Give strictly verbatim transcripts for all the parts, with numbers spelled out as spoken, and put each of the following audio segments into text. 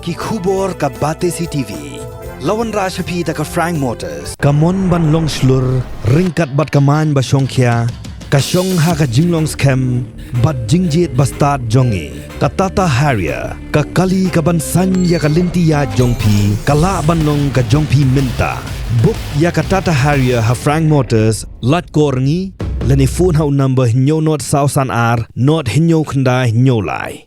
Ki khubor ka Batesi T V. La wanrah sha phi da ka Frank Motors. Ka mon ban long shlur, ryngkat bad ka main ba shongkhia, ka shong ha ka jinglong skhem bad jingjied ba stad jong ngi. Ka Tata Harrier, ka kali ka ban saiñ ïa ka lynti ïaid jong phi, ka lah ban long ka jong phi mynta. Book ïa ka Tata Harrier ha Frank Motors, lait call ngi, lane phone ha u number hynñiew nod saw san ar, nod hynñiew khyndai hynñiew lai.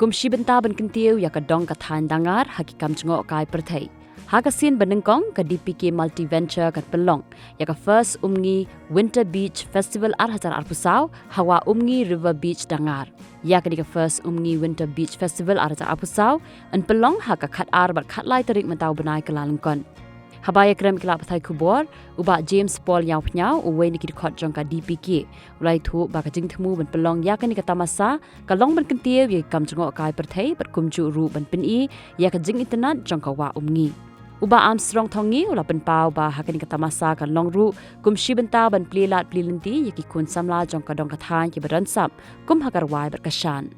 Kum shi bynta ban kyntiew ïa ka dong ka thaiñ Dangar ha ki kam jngohkai pyrthei. Ha ka sien ba nyngkong, ka D P K Multiventure kan pynlong ïa ka First Umngi Winter Beach Festival ar hajar arphew saw ha Wah Umngi River Beach, Dangar. Ïa kane ka First Umngi Winter Beach Festival ar hajar arphew saw yn pynlong ha ka khatar bad khatlai tarik mynta u bnai Kyllalyngkot. Haba ïakren ki lad pathai khubor, u Bah James Paul Ïawphniaw, uwei na ki dkhot jong ka D P K, u la ïathuh ba ka jingthmu ban pynlong ïa kane ka tamasa ka long ban kyntiew ïa ki kam jngohkai pyrthei bad kumjuh ruh ban pyni ïa ka jingitynnad jong ka Wah Umngi. U Bah Armstrong Thongngi u la pynpaw ba ha kane ka tamasa kan long ruh kum shi bynta ban plie lad plie lynti ïa ki khun samla jong ka dong ka thaiñ kiba don sap, kum ha ka rwai bad ka shan.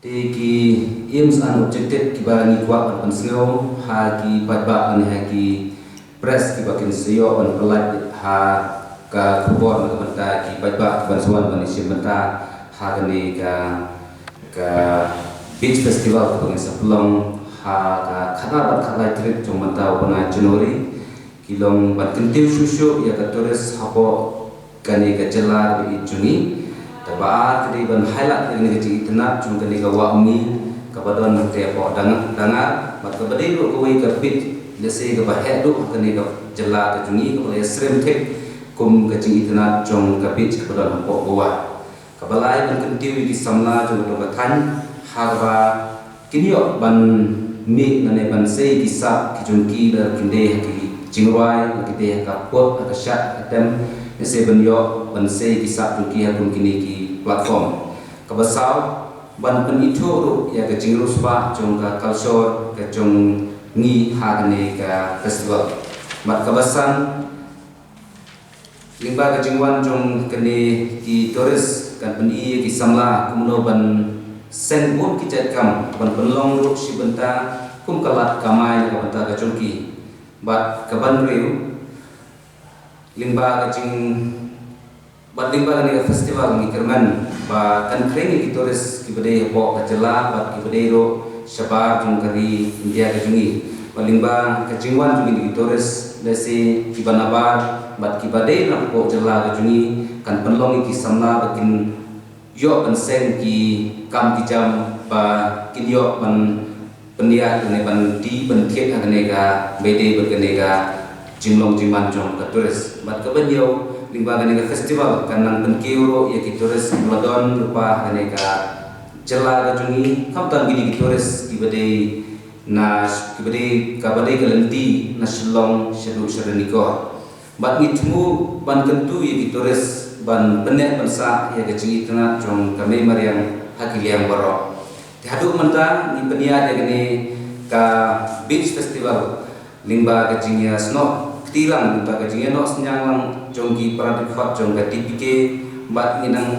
Te ki aims and objective kiba ngi kwah ban pynsngew ha ki paidbah lane ha ki press kiba kin sa ïoh ban pyllait ha ka khubor na ka bynta ki paidbah kiban sa wan ban ïashim bynta ha kane ka, ka beach festival kaba ngin sa pynlong ha ka khatar bad khatlai tarik jong mynta u bnai January. Ki long ban kyntiew shuh shuh ïa ka tourist hapoh kane ka jylla kaba ïeit jong ngi. Kaba ar ka dei ban highlight ïa kane ka jingitynnad jong kane ka Wah Umngi kaba don hangtei hapoh Dang-, Dangar, bad kaba dei ruh kawei ka beach, lehse kaba heh duh ha kane ka jylla ka jong ngi, kaba la ïasyriem thik kum ka jingitynnad jong ka beach kaba don hapoh Goa. Kaba lai, ban kyntiew ïa ki samla jong ka dong ka thaiñ ha kaba kin ïoh ban mih lane ban sei ki sap ki jong ki, lada kin dei ha ki jingrwai, lada kin dei ha ka put, ha ka shad, ha ka tem, lehse ban ïoh ban sei ki sap jong ki ha kum kine ki platform. Kaba saw, ban pynithuh ruh ïa ka jingriewspah jong ka culture ka jong ngi ha kane ka festival. Bad kaba san, lyngba ka jingwan jong kine ki tourist kan pyni ïa ki samla kumno ban seng bun ki jait kam, ban pynlong ruh shi bynta kum ka lad kamai na ka bynta ka jong ki. Bad kaba hynriew, lyngba ka jing, bad lyngba kane ka festival ngi kyrmen ba kan khring ïa ki tourist kiba dei hapoh ka jylla bad kiba dei ruh shabar jong ka ri India ka jong ngi. Bad lyngba ka jingwan jong kine ki tourist, lehse kiba nabar bad kiba dei na hapoh jylla ka jong ngi kan pynlong ïa ki samla ba kin ïoh ban seng ki kam ki jam ba kin ïoh ban pynïaid lane ban die ban thied ha kane ka beidei bad kane ka jinglong jingman jong ka tourist. Bad kaba hynñiew, lyngba kane ka festival kan nang pynkiew ruh ïa ki tourist kiba la don lypa ha kane ka jylla ka jong ngi, khamtam kine ki tourist kiba dei na, kiba dei, kaba dei ka lynti na Shillong shaduh sha Ranikor. Bad ngi thmu ban kyntu ïa ki tourist ban pynneh pynsah ïa ka jingitynnad jong ka mei mariang ha ki liang baroh. Te haduh mynta ngi pynïaid ïa kane ka beach festival lyngba ka jingïasnoh kti lang, lyngba ka jingïanoh synñiang lang jong ki para dkhot jong ka D P K, bad ngi nang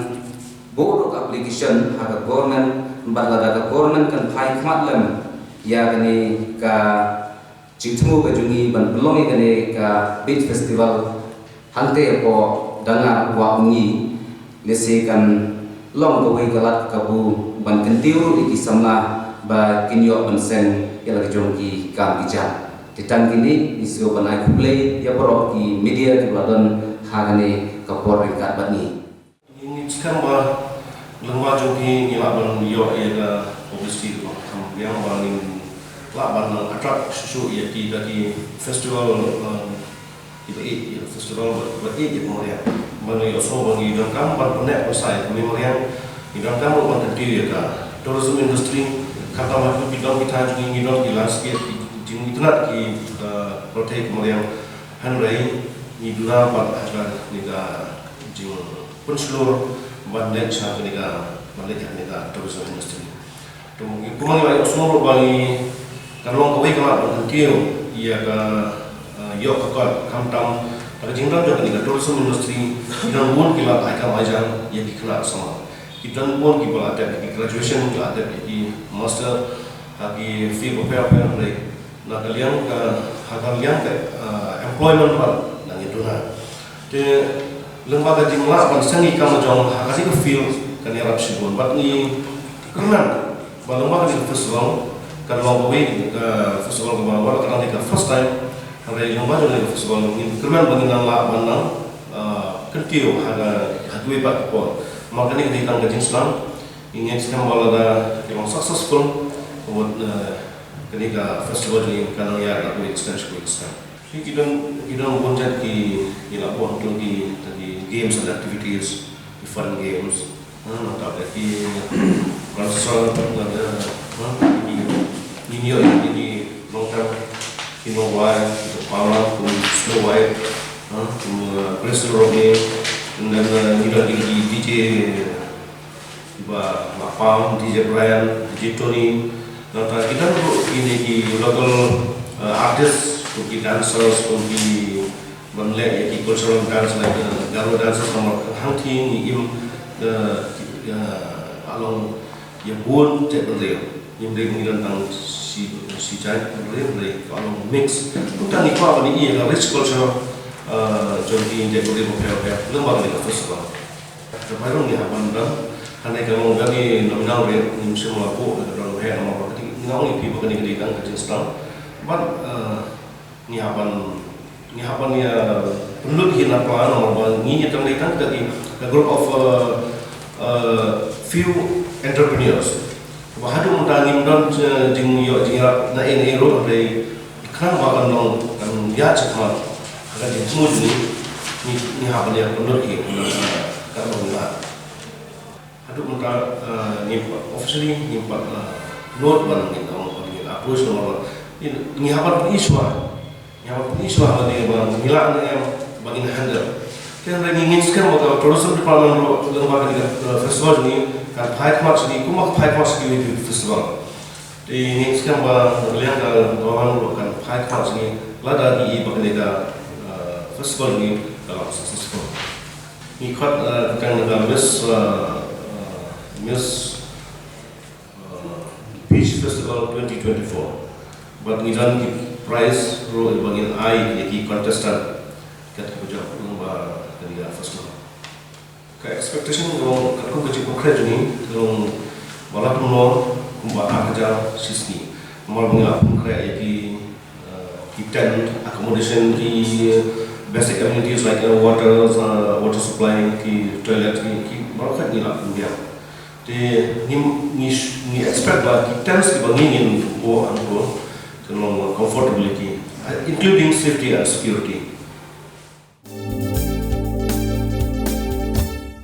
buh ruh ka application ha ka government, bad lada ka government kan phai khmat lem ïa kane ka jingthmu ka jong ngi ban pynlong ïa kane ka beach festival hangtei hapoh Dangar Wah Umngi, lehse kan long kawei ka lad kabu ban kyntiew ruh ïa ki samla ba kin ïoh ban seng ïa la ka jong ki kam ki jam. Te tang kine, ngi sngewbha ban ai khublei ïa baroh ki media kiba la don ha kane ka por ryngkat bad ngi. Ngi skhem ba lyngba jong phi ngi lah ban ïoh ïa ka publicity kaba kham biang ba ngin lah ban attract shuh shuh ïa ki, da ki festival, eh, Kiba ïeit ïa ka festival, ba, ba ïeit ïa ka mariang. Ba ngi ïohsngew ba ngi donkam ban pynneh pynsah ïa ka mariang, ngi donkam ruh ban kyntiew ïa ka tourism industry, khamtam ha ki don ki thaiñ jong ngi, ngi don ki landscape, ki jingitynnad ki, eh, pyrthei ka mariang. Hynrei ngi duna pat ha kane ka jingpynshlur ban leit sha kane ka, ban leit ha kane ka tourism industry. Te kumba ngi la ïohsngew ruh ba ngi, kan long kawei ka lad ban kyntiew ïa ka, eh, ïoh ka kot, khamtam ha ka jingdon jong kane ka tourism industry, ki don bun ki lad ai kam ai jam ïa ki khynnah samla. Ki don bun kiba la dep ïa ki graduation, ki la dep ïa ki master ha ki field bapher bapher, hynrei na ka liang ka, ha ka liang ka, eh, employment pat nang ïa duna. Te lyngba ka jinglah ban seng ki kam jong ha kane ka field kan ïarap shibun. Bad ngi kyrmen ba lyngba kane ka festival, kan long kawei ka festival kaba, wat la ka dang dei ka first time, hynrei lyngba jong kane ka festival ngi kyrmen ba ngin nang lah ban nang, eh, kyntiew ha ka, ha kiwei pat ki por. Namar kane ka dei tang ka jingsdang, ngi ngeit skhem ba lada ki long successful, ka mut, eh, kane ka festival jong ngi kan nang ïaid la kawei ka snem sha kawei ka snem. Ki, ki don, ki don bun jait ki, ki la buh hangto ki, ki games and activities, ki fun games. Ha, nangta ki culture, nangta, ha, ki, ki ïoh, ki, ki long tang, ki Nongwai, ki Pala, kum Snow White, ha, kum, uh, Crystal Rock, and then, uh, ngi don ki, ki D J, ba, ba Pam, D J Brian, D J Tony, nangta ki don ruh kine ki local, uh, artists, kum ki dancers, kum ki ban leh ïa ki cultural dance like, uh, Garo dances, namar hangtei ngi im, uh, ki, uh, along ïa bun jait bynriew. Ngim dei ngi don tang shi, shi jait bynriew, hynrei ka long mix. Kumta ngi kwah ban ïohi ïa ka rich culture, uh, jong ki jait bynriew bapher bapher lyngba kane ka festival. Ka bai rung ïa ban dang, hynrei ka long kane nominal rate, ngim shym la buh ka dang heh namar ba ka dei, ngi ong ïa phi ba kane ka dei tang ka jingsdang. Bad, eh, ngi hap ban, ngi hap ban ïa pynlut hi na pla namar ba ngi ïa tang dei tang ka dei ka group of, eh, eh, few entrepreneurs. Ba haduh mynta ngim don, eh, jingïoh jingïarap na ei na ei ruh, hynrei khnang ba kan long, kan ïaid shakhmat ha ka jingthmu jong ngi, ngi, ngi hap ban ïa pynlut hi na, eh, ka long na. Haduh mynta, eh, ngim pat officially, ngim pat, eh, nud ban ngin ong, ban ngin approach namar ba ngi, ngi hap ban issue. Ngi hap ban issue lane ba ngi lah ne em ba ngin handle. Te hynrei ngi ngeit skhem ba ka tourism department ruh lyngba kane ka, eh, festival jong ngi kan phai khmat sha ngi kumba ka phai khmat sha kiwei ki festival. Te ngi ngeit skhem ba na ka liang ka government ruh kan phai khmat sha ngi lada ki i ba kane ka, eh, festival jong ngi ka long successful. Ngi khot, eh, ka kyrteng ka Miss, eh, eh, Miss uh, Beach Festival twenty twenty-four. Bad ngi don ki prize ruh ba ngin ai ïa ki contestant kat kiba jop lyngba kane ka festival. Ka expectation ka long katkum ka jingpynkhreh jong ngi ka long ba la pynlong kumba ar hajar shisngi. Namar ba ngi la pynkhreh ïa ki, uh, ki tent, accommodation, ki basic amenities like, uh, water, uh, water supply, ki toilet, ki, ki baroh khat ngi la pynbiang. Te ngi, ngi, ngi expect ba ki tents kiba ngi ngin buh hangto kan long comfortability, including safety and security.